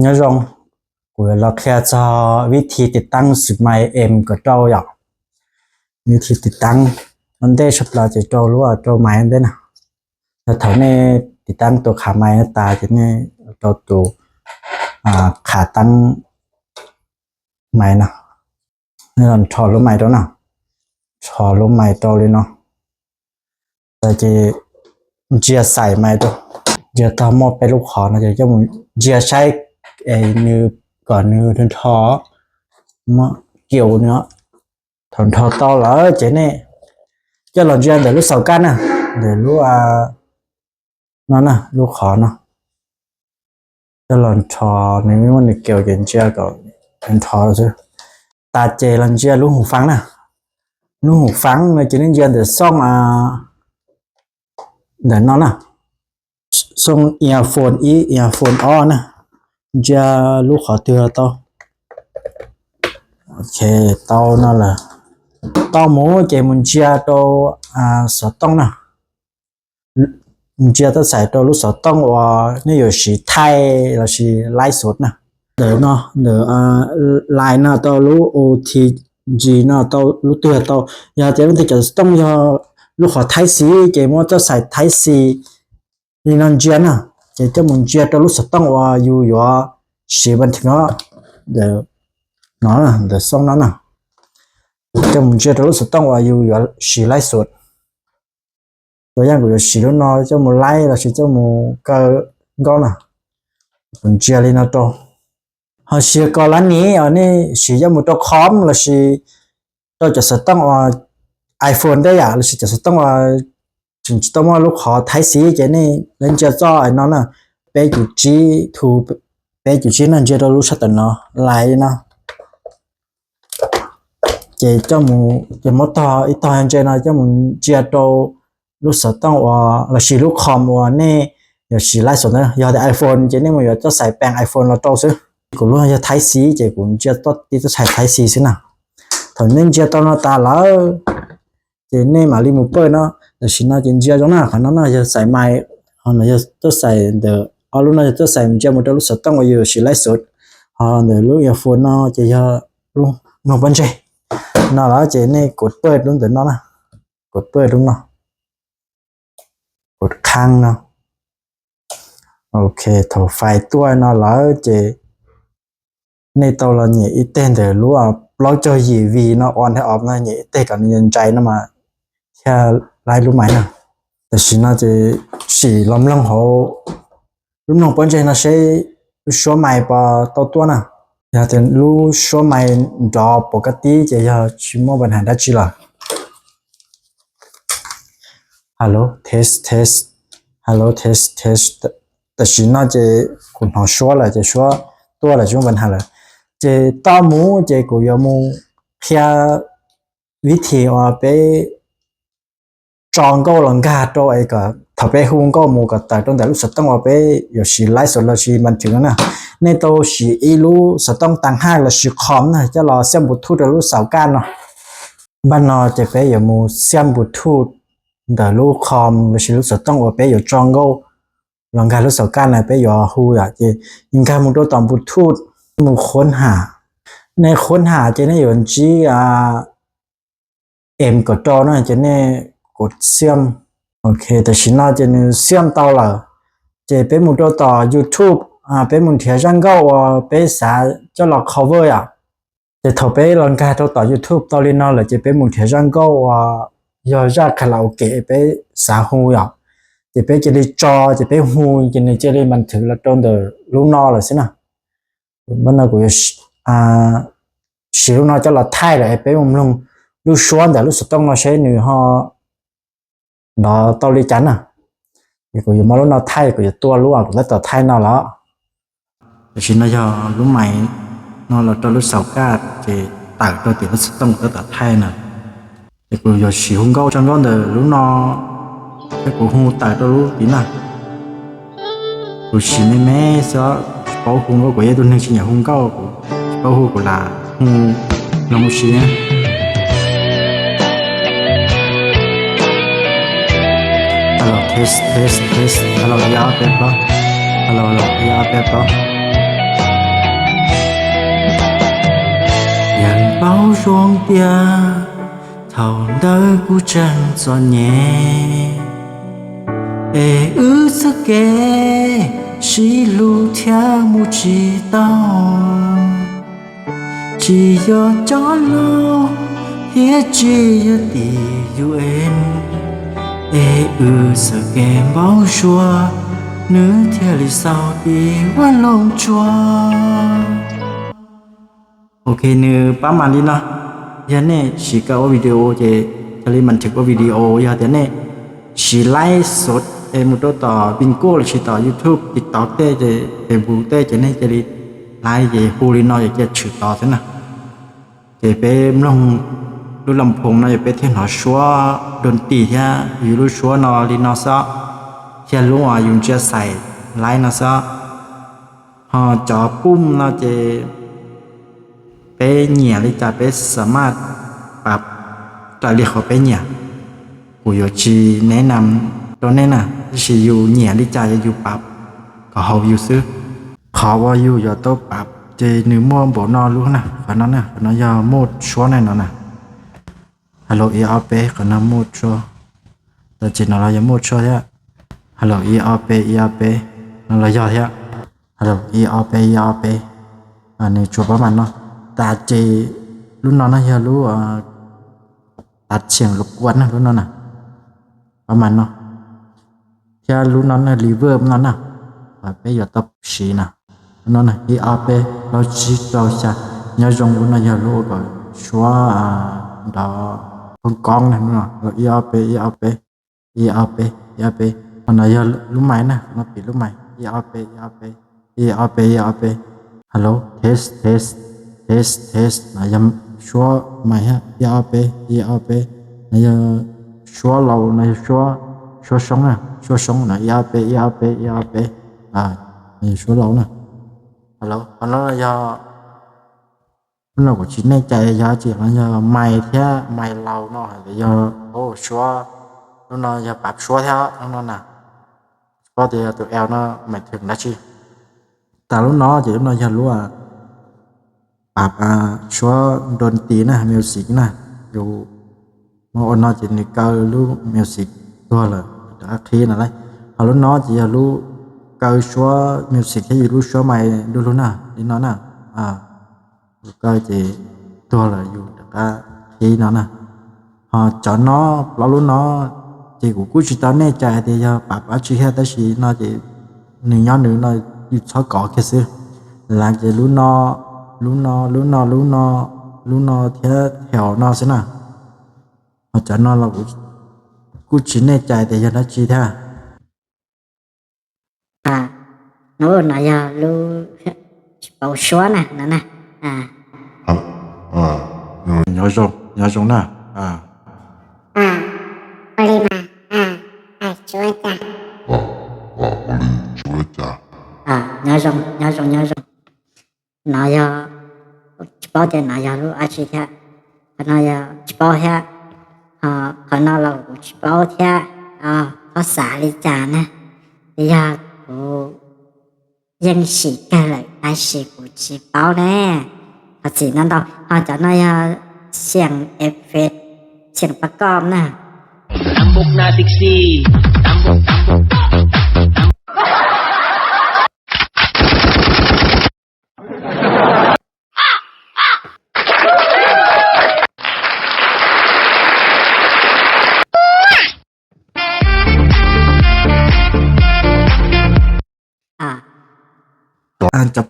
Nyob zoo, kuv yuav los qhia txog vib thi tiv taab xws mais em kom rau yom. Vib thi tiv taab, ua ntej tshaj plaws ces rau lub rau mais ua ntej na. Yog thaum nej tiv taab tus qhav mais tas ces nej rau tus qhav taab mais no, nej los nrho lub mais rau na, nrho lub mais rau li no. Ces ntsia xais mais rau, ntsia tau muaj peb lub qhov no ces coj mus ntsia saib nws, kom nws nrho, kiu nws. Thaum nrho tau lawm ces nej coj los ntsia ntawm lub xaus kaj na, ntawm lub no na, lub qhov no. Coj los nrho, nws muaj nws kiu ces ntsia kom nrho xwb. Tas ces los ntsia lub hum faab na. Lub hum faab no ces nej ntsia ntawm xooj, ntawm no na, xooj earphone ib, earphone ob na, ntsia lub qhov twg tau. Ok, tau no lawm. Tau mus ces mus ntsia rau xov tooj na. Ntsia tuaj xais rau lub xov tooj uas nej yuav siv thaij lossis laij xus na. Ntawm no, ntawm lais no tau lub O T G no tau lub twg tau. Yog tias leej twg cov xov tooj yog lub qhov thaib xis ces muab tuaj xais thaib xis li no ntsia na. Ces coj mus ntsia rau lub xov tooj uas yus yuav siv npas theem no, ntawm xooj no na. Coj mus ntsia rau lub xov tooj uas yus yuav siv laij xus. Tus yaj kuv yuav siv lub no coj mus laij lossis coj mus kaw nkauj na. Kuv ntsia li no rau. Ho siv kom lab nim os, nej siv coj mus rau com lossis rau cov xov tooj uas iPhone tej yam lossis cov xov tooj uas tseem tsis tau muaj lub qhov thaib xis ces nej ntsia txoj no na, peb cum tsib thu, peb cum tsib no ntsia rau lub sab tawm no, lais no. Ces coj mus, ces muab tog ib tog ntse no coj mus ntsia rau lub xov tooj uas lossis lub com uas nej yuav siv laij xus na. Yog tias iPhone ces nej mus yuav tuaj xais peem iPhone los rau xwb. Kuv lub yog thaib xis ces kuv ntsia tib tuaj xais thaib xis xwb na. Thaum nej ntsia tau no tas lawm ces nej mam li mus pawj no. Tam sim no ces ntsia zoo na, qhov no no yog xais mais, ho no yog tuaj xais ntawm, ob lub no yog tuaj xais ntsia mus rau lub xov tooj uas yus siv laij xus. Ho ntawm lub earphone no ces yog lub mloog pob ntseg no lawm ces nej kuv pawj lub ntawm no na, kuv pawj lub no, kuv khaj no. Ok, thaum fais tuaj no lawm ces nej tau los nyem ib teg ntawm lub plaub caug yim vim no, on and off no, nyem ib teg kom nws ntsais no mas thiaj laij lub mais na. Tam sim no ces sim los mloog hauv lub mloog pob ntseg no seb lub suab mais puas tau tuaj na. Yog tias lub suab mais nrov pom koj tib ces yog tsis muaj npa nham dab tsi lawm. Hello, test, test. Hello, test, test. Tam sim no ces kuv hnov suab lawm ces suab tuaj lawm, tsis muaj npa nham lawm. Ces toj mus ces kuv yuav mus qhia vib thi uas peb tso nkauj los nkag rau es kom thaum peb hu nkauj mus kom tawm rau ntawm lub xov tooj uas peb yuav siv laij xus lossis npa nham no na. Nej tau siv ib lub xov tooj taag haj lossis com na coj los xiaj Bluetooth rau lub xaus kaj no. Npaj no ces peb yuav mus xiaj Bluetooth ntawm lub com lossis lub xov tooj uas peb yuav tso nkauj los nkag lub xaus kaj na peb yuav hu yom. Ces nkag mus rau tom Bluetooth, mus khuab ham. Nej khuab ham ces nej yuav ntsib em kom rau no ces nej kuv xiaj. Ok, tam sim no ces nws xiaj tau lawm. Ces peb mus rau tom YouTube, peb mus nrhiav zaj nkauj uas peb xav coj los cover yom. Ces thaum peb los nkag rau tom YouTube tau li no lawm ces peb mus nrhiav zaj nkauj uas yog zaj karaoke peb xav hu yom. Ces peb cia li tso, ces peb hu, ces nws cia li npa nham los rau ntawm lub no lawm xwb na. Npaj no kuv yuav siv lub no coj los thaij lawm es peb mus mloog lub suab ntawm lub xov tooj no seb nws ho nrov tau li cas na. Ces kuv yuav muab lub no thaij, kuv yuav tua lub uas kuv tab tom thaij no los. Tam sim no yog lub mais no los rau lub xaus kaj ces tawm rau tim lub xov tooj kuv tab tom thaij na. Ces kuv yuav siv hu nkauj tso nkauj ntawm lub no, thiab kuv hu tawm rau lub tid na. Kuv siv me me xwb, tsis paub hu nkauj, kuv yog ib tug neeg tsis nyiam hu nkauj, kuv tsis paub hu, kuv lam hu loo ua si. Hello, test, test, test. Hello, ya peb plaub. Hello, hello, ya peb plaub. Paub zoo tias thaum ntawd kuv tseem txom nyem, es wb txoj kev sib hlub thiaj mus tsis tau. Tsis yog cov laus thiab tsis yog tim UN, es wb txoj kev npau suav, nws thiaj li xaus tim vaj loog tsuas. Ok, nws pab mas li no. Yog nej siv kawm ua video ces thiaj li mas nrhiav ua video. Yog tias nej siv live stream es mus rau tom Bigo lossis tom YouTube, TikTok tej ces Facebook tej ces nej cia li live ces hu li no ces cia tshwm tod xwb na. Ces peb mloog lub laj phoos no yog peb thiaj hnov suab doo tis thiab yus lub suab no li no xwb, thiab lub uas yus ntsia xais live no xwb. Ho cov pum no ces peb nyiam li cas peb xa maj pab raws li qhov peb nyiam. Kuv yuav tsis neb nam rau nej na, tab sis yus nyiam li cas yog yus pab kom haum yus xwb. Qhov uas yus yuav tau pab ces nws muaj npaum no lub na, qhov no na, qhov no yog muaj suab na no na. Hello ib ob peb, qhov no muaj suab. Tam sim no los yog muaj suab thiab. Hello ib ob peb, ib ob peb, no los yog thiab. Hello ib ob peb, ib ob peb. Nws tsuas pab mas no. Tas ces lub no na yog lub tas tsiam lub kuam na, lub no na, pab mas no. Thiab lub no na, reverb no na, peb yuav tau siv na. Lub no na, ib ob peb plaub tsib rau xya. Nyob zoo, lub no yog lub ua kom suab nrov koob koob na, ib ob peb, ib ob peb, ib ob peb, ib ob peb. Qhov no yog lub mais na, qhov no piv lub mais, ib ob peb, ib ob peb, ib ob peb, ib ob peb. Hello test test test test, no yog suab mais thiab, ib ob peb, ib ob peb. No yog suab laus, no yog suab, suab soob na, suab soob no, ib ob peb, ib ob peb, ib ob peb. No yog suab laus na. Hello, qhov no yog, lub no kuv tsis nej cai yog tsis, qhov no yog mais thiab, mais laus no hais tias yog suab, lub no yog pab suab thiab lub no na. Tsis paub tias yog tus L no mais theem dab tsi. Tas lub no ces lub no yog lub pab suab doo tis na, music na. Yus muab ua no ces nws kaw lub music tuag lawm rov qab qhib no lauj. Ho lub no ces yog lub kaw suab music thiab yus lub suab mais du lug na, li no na. Yus kaw ces tuag lawm yus rov qab qhib no na. Ho cov no, plaub lub no ces kuv kuj tsis tau nej cai hais tias yog pab dab tsi thiab, tab sis no ces nws nyob nws no, yus txhob kov kiag xwb. Las ces lub no, lub no, lub no, lub no, lub no thiab hel no xwb na. Ho cov no los kuv kuj tsis nej cai tias yog dab tsi thiab. Hnub no yog lub tsis paub suab na no na. Nyob zoo, nyob zoo na. Ua li mas, tsuav cas? Ua li tsuav cas? Nyob zoo, nyob zoo, nyob zoo. No yog, tsis paub tias no yog lub dab tsi thiab. Qhov no yog tsis paub thiab. Ho qhov no los kuv tsis paub thiab. Txhob xav li cas na. Yog kuv yeej sim kawg lawm tab sis kuv tsis paub ne. Thov txim ntau ntau. Ho cov no yog xiam effect, xiam pab koj na. Cov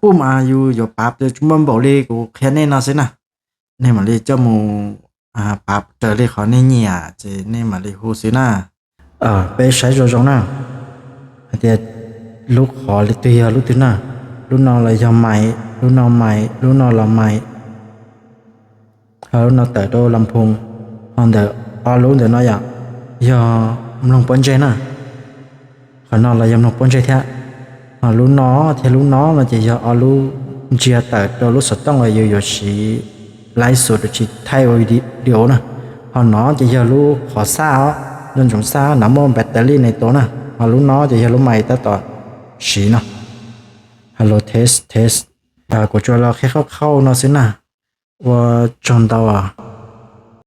pum mas yus yuav pav tsis muaj npaum li kuv qhia nej no xwb na. Nej mam li coj mus pav raws li qhov nej nyiam ces nej mam li hu xwb na. Peb saib zoo zoo na, hais tias lub qhov li twg yog lub twg na. Lub no los yog mais, lub no mais, lub no los mais. Ho lub no tawm rau las phoos, ho ntawm ob lub ntawm no yom, yog mloog pob ntseg na. Qhov no los yog mloog pob ntseg thiab. Ho lub no thiab lub no no ces yog ob lub ntsia tawm rau lub xov tooj uas yus yuav siv live stream los sis thaij ua video na. Ho no ces yog lub qhov xaj os, lub ntsoov xaj no muaj battery ne tua na. Ho lub no ces yog lub mais tab tom siv no. Hello test test. Kuv tsuas los qhia qhauj qhauj no xwb na. Ua tsaug ntau.